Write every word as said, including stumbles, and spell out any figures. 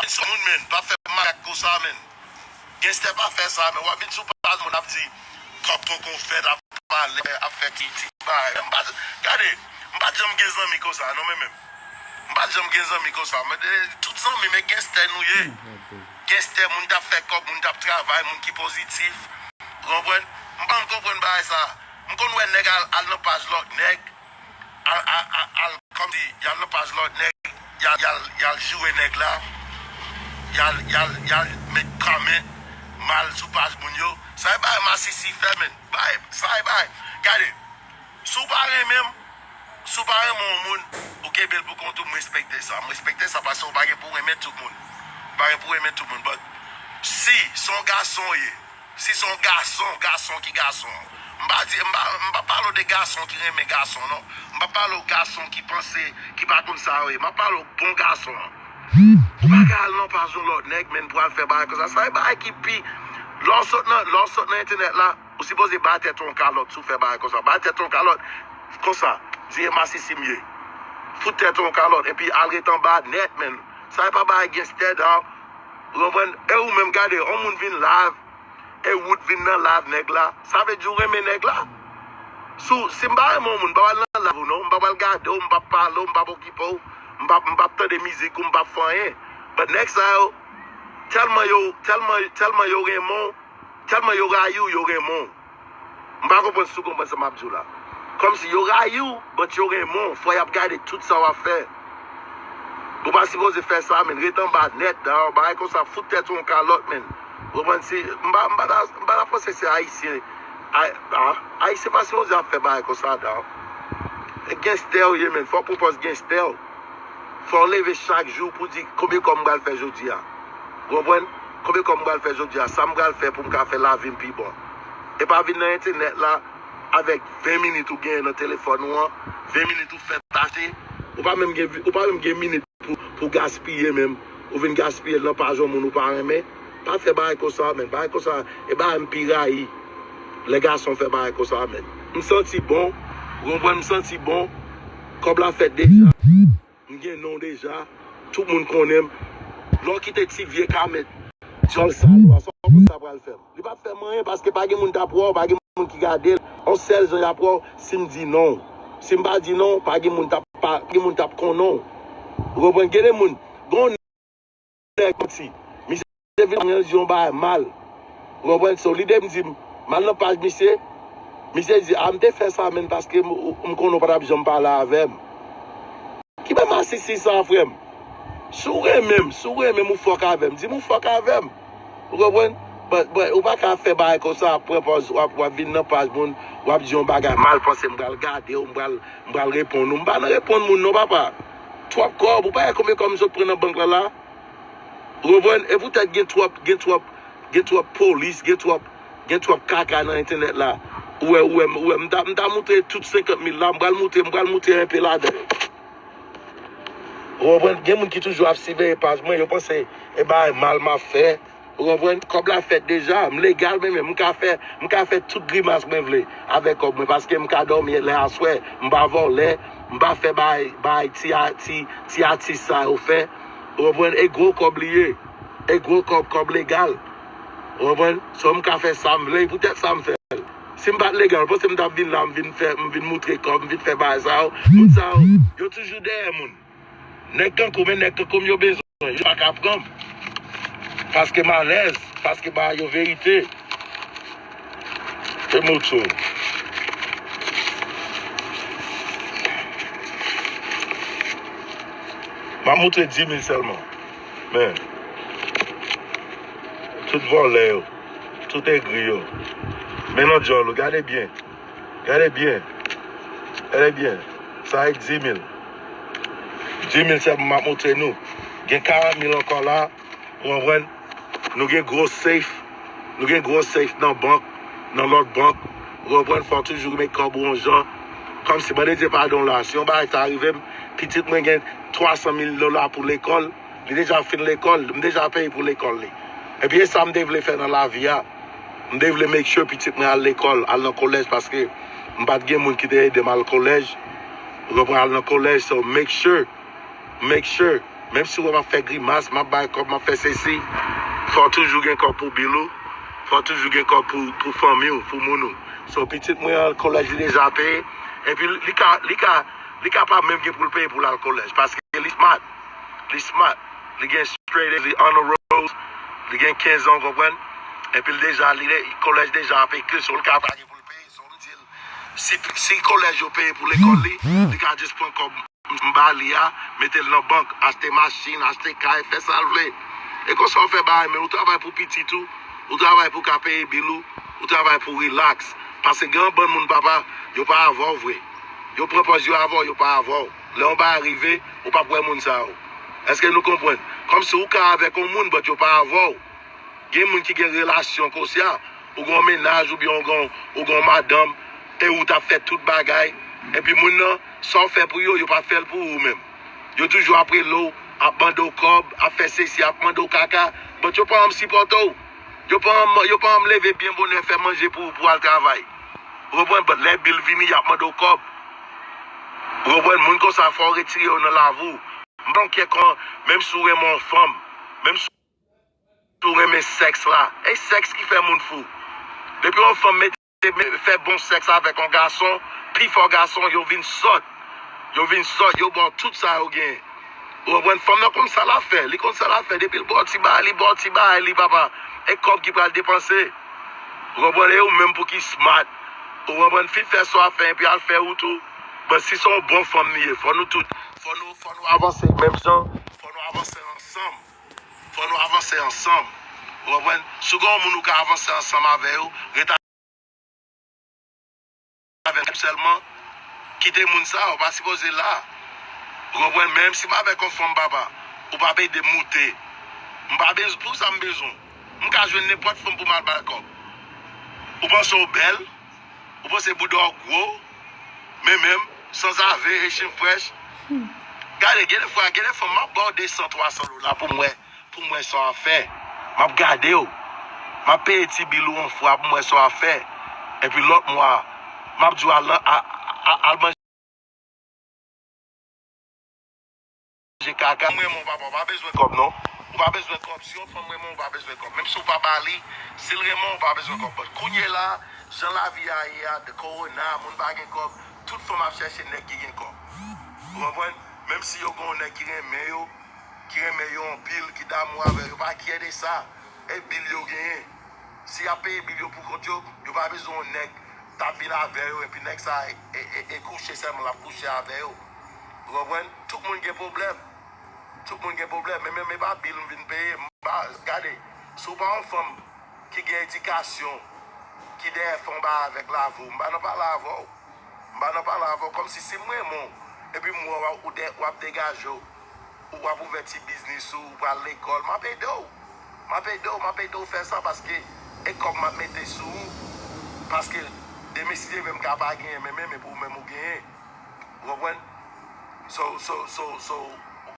sou moun, men, pa fè makak konsa, men. Genstè pa fè sa, men w ap vin sou paj moun ap di kòb poko fèt, ap pale, ap fè ti, ti bagay. M pa, gade, m pa t janm gen zanmi konsa, non, men menm. M pa t janm gen zanmi konsa. Men, eh, tout zanmi, men genstè nou ye. Genstè, moun k ap fè kòb, moun k ap travay, moun ki pozitif. Ou konprann? M pa konprann bagay sa. M konn wè nèg al, al nan paj lòt nèg. Al, al, al, al, kòmsi, y al nan paj lòt nèg, y al, y al, y al joure nèg la, y al, y al, y al met kòmantè mal sou paj moun yo. Sa e bagay masisi fè, men. Bagay, sa e bagay. Gade, si w pa renmen m, si w pa renmen yon moun, ou kenbe l pou kont ou, m respekte sa. M respekte sa paske w pa gen pou w renmen tout moun. Ou pa gen pou w renmen tout moun. But, si se yon gason w ye, si se yon gason, gason ki gason. M pa di, m pa, m pa pale w de gason ki renmen gason, non. M pa pale w gason ki panse, ki pa konn sa yo ye. M ap pale w bon gason an. Ou pa ka al nan paj yon lòt nèg, men, pou al fè bagay konsa. Sa e bagay ki pi. Lè w sot nan, lè w sot nan entènèt la, ou sipoze bay tèt ou yon kalòt si w fè bagay konsa. Bay tèt ou yon kalòt konsa. Di e masisi m ye. Fout tèt ou yon kalòt. Epi al ret anba nèt, men. Sa e pa bagay genstè, dawg. Ou konprann? E ou menm, gade, yon moun vin live, e ou t vin nan live nèg la, sa vle di ou renmen nèg la. Si w, si m pa renmen yon moun, m pa pral nan live ou non, m pa pral gade w, m p ap pale w, m p ap okipe w, m p ap, m p ap tande mizik ou, m p ap fè anyen. But nèg sa yo, tèlman yo, tèlman, tèlman yo renmen w, tèlman yo rayi w, yo renmen w. M pa konprann si w konprann sa m ap di w la. Kòmsi yo rayi w, but yo renmen w, fò y ap gade tout sa w ap fè. Ou pa sipoze fè sa, men. Ret anba nèt, dawg. Bagay konsa, fout tèt ou yon kalòt, men. Ou konprann? Si, m pa, m pa ta, m pa ta panse se Ayisyen. Ay-, a, Ayisyen pa sipoze ap fè bagay konsa, dawg. E genstè w ye, men. Fò w pran pòz genstè w. Fò w leve chak jou pou di, "Konbyen kòb m pral fè jodi a?" Ou konprann? "Konbyen kòb m pral fè jodi a? Sa m pral fè pou m ka fè lavi m pi bon." E pa vin nan entènèt la avèk ven minit ou genyen nan telefòn ou an, ven minit ou fè tache, ou pa menm gen, ou pa menm gen minit pou, pou gaspiye menm. Ou vin gaspiye l nan paj yon moun ou pa renmen. Pa fè bagay konsa, men. Bagay konsa, e bagay m pi rayi. Lè gason fè bagay konsa, men. M santi bon. Ou konprann? M santi bon. Kòb la fèt deja. M gen non deja. Tout moun konnen m. Lè w kite ti vye kamèt djòl sal ou a, sa w panse sa pral fè m? Li p ap fè m anyen paske pa gen moun t ap wè w, pa gen moun ki gade l. Yon sèl jan y ap wè w, si m di non. Si m pa di non, pa gen moun t ap, pa gen moun t ap konnen w. Ou konprann? Gen de moun, gen yon nèg manti. Misye vin nan mwen, l di yon bagay mal. Ou konprann? So, lide m di m, m al nan paj misye. Misye di, "A, m te fè sa, men, paske m, m konnen w pa t ap janm pale avè m." Ki bagay masisi sa, frè m? Si w renmen m, si w renmen m, ou fòk avè m, di m ou fòk avè m. Ou konprann? But, but, ou pa ka fè bagay konsa, ap pran pòz, w ap, w ap vin nan paj moun, w ap di yon bagay mal, panse m pral gade w, m pral, m pral reponn ou. M pa nan reponn moun non, papa. Twòp kòb, ou pa wè konbyen kòb m sot pran nan bank la la? Ou konprann? E poutèt gen twòp, gen twòp, gen twòp polis, gen twòp, gen twòp kaka nan entènèt la. Ou wè, ou wè, ou wè, m ta, m ta moutre tout senkant mil la, m pral moutre, m pral moutre enpe ladan yo. Ou konprann? Gen moun ki toujou ap siveye paj mwen, yo panse e bagay mal m ap fè. Ou konprann? Kòb la fèt deja, m legal, men, men m ka fè, m ka fè tout grimas mwen vle avèk kòb mwen, paske m ka dòmi lè aswè, m pa vòlè, m pa fè bagay, bagay ti a, ti, ti atis sa yo fè. Ou konprann? E gwo kòb li ye. E gwo kòb, kòb legal. Ou konprann? So, m ka fè sa m vle, poutèt sa m fè l. Si m pa t legal, ou panse m t ap vin la, m vin fè, m vin moutre kòb, m vin fè bagay sa yo? Moun sa yo, yo toujou dèyè moun. Nèg kankou, men nèg kankou m yo bezwen, yo pa ka pran m. Paske m alèz, paske m ba yo verite. Se moutre w. M ap moutre dis mil sèlman. Men, tout vòlè yo, tout egri yo. Men nan djòl ou, gade byen. Gade byen. Gade byen. Sa e dis mil. Dis mil sèlman m ap moutre nou. Gen karant mil ankò la. Ou konprann? Nou gen gwo safe. Nou gen gwo safe nan bank, nan lòt bank. Ou konprann? Fò w toujou met kòb ou yon jan. Kòmsi, Bondye padon la. Si yon bagay ta rive m, pitit mwen gen twa san mil dola pou lekòl. Li deja fin lekòl, m deja peye pou lekòl li. Epi e sa m te vle fè nan lavi a. M te vle make sure pitit mwen al lekòl, al nan kolèj, paske m pa t gen moun ki te ede m al kolèj. Ou konprann, al nan kolèj, so make sure, make sure, Menm si w wè m ap fè grimas, m ap bay kòb, m ap fè sesi, fò w toujou gen kòb pou bil ou, fò w toujou gen kòb pou, pou fanmi w, pou moun ou. So, pitit mwen an, kolèj li deja peye, epi li ka, li ka, li ka pa menm gen pou l peye pou l al kolèj, paske li smart, li smart, li gen straight A's, li honor rolls, li gen kenz an, w konprann? Epi l deja, li, kolèj deja ap ekri, so l ka pa gen pou l peye, so m di l, si, si kolèj yo peye pou lekòl li, li ka just pran kòb m ba li a, mete l nan bank, achte machin, achte kay, fè sa l vle. E konsa w fè bagay, men ou travay pou pitit ou, ou travay pou ka peye bil ou, ou travay pou relax. Paske gen yon bann moun, papa, yo pa avè w vre. Yo pran pòz yo avè w, yo pa avè w. Lè yon bagay rive, ou p ap wè moun sa yo. Èske nou konprann? Kòmsi ou ka avèk yon moun, but yo pa avè w. Gen moun ki gen relasyon konsa, ou gen yon mennaj oubyen ou gen, ou gen yon madanm, e ou t ap fè tout bagay, epi moun nan, sa w fè pou yo, yo pa fè l pou ou menm. Yo toujou ap rele w, ap mande w kòb, ap fè sesi, ap mande w kaka, but yo pa janm sipòte w. Yo pa janm, yo pa janm leve byen bonè fè manje pou ou, pou w al travay. Ou konprann? But lè bil vini, y ap mande w kòb. Ou konprann? Moun konsa, fò w retire yo nan lavi w. M pa don't care kon, menm si w renmen yon fanm, menm si ou renmen sèks la, e sèks ki fè moun fou. Depi yon fanm mete, fè bon sèks avèk yon gason, pifò gason yo vin sòt. Yo vin sòt, yo ba w tout sa yo genyen. Ou konprann? Fanm nan konn sa l ap fè, li konn sa l ap fè. Depi l ba w ti bagay, li ba w ti bagay li, papa. E kòb ki pral depanse. Ou konprann? E ou menm pou ki smart. Ou konprann? Fin fè sa w ap fè epi al fè wout ou. But si se yon bon fanm li ye, fò nou tout, fò nou, fò nou avanse menm jan, fò nou avanse ansanm. Fò nou avanse ansanm. Ou konprann? Si w gen yon moun ou ka avanse ansanm avè yo, ret avè l sèlman. Kite moun sa yo, pa sipoze la. Ou konprann? Menm si m avèk yon fanm, papa, ou p ap ede m moute. M pa bezwen, pou sa m bezwen w? M ka jwenn nenpòt fanm pou m al ba l kòb. Ou panse w bèl? Ou panse bouda w gwo? Men menm, sanzave, Haitian Fresh. Gade, gen de fwa, gen de fanm, m ap ba w de san, twa san dola pou m wè, pou m wè sa w ap fè. M ap gade w. M ap peye ti bil ou yon fwa pou m wè sa w ap fè. Epi lòt mwa, m ap di w al nan, a, a, al manje. Manje kaka. Fanm renmen w, papa, w pa bezwen kòb, non. Ou pa bezwen kòb. Si yon fanm renmen w, ou pa bezwen kòb. Menm si w pa ba li, si l renmen w, ou pa bezwen kòb. But kounye la, jan lavi a ye a, de korona, moun pa gen kòb, tout fanm ap chèche nèg ki gen kòb. Ou konprann? Menm si yo gen yon nèg ki renmen yo, ki renmen yo anpil, ki damou avè yo, pa kyè de sa. E bil yo genyen. Si y ap peye bil yo pou kont yo, yo pa bezwen yon nèg t ap vin avè yo, epi nèg sa e, e, e, e kouche sèlman l ap kouche avè yo. Ou konprann? Tout moun gen pwoblèm. Tout moun gen pwoblèm. Men, men, men pa bil m vin peye. M pa, gade, si w pa yon fanm ki gen edikasyon, ki dèyè fè yon bagay avèk lavi w, m pa nan pale avè w. M pa nan pale avè w kòmsi si m renmen w, epi m wè w, ou de, w ap degaje w, ou w ap ouvè ti biznis ou, ou pral lekòl, m ap ede w. M ap ede w, m ap ede w fè sa paske e kòb m ap mete sou ou. Paske demen si Dye vle m ka pa genyen, men, men, men pou ou menm ou genyen. Ou konprann? So, so, so, so,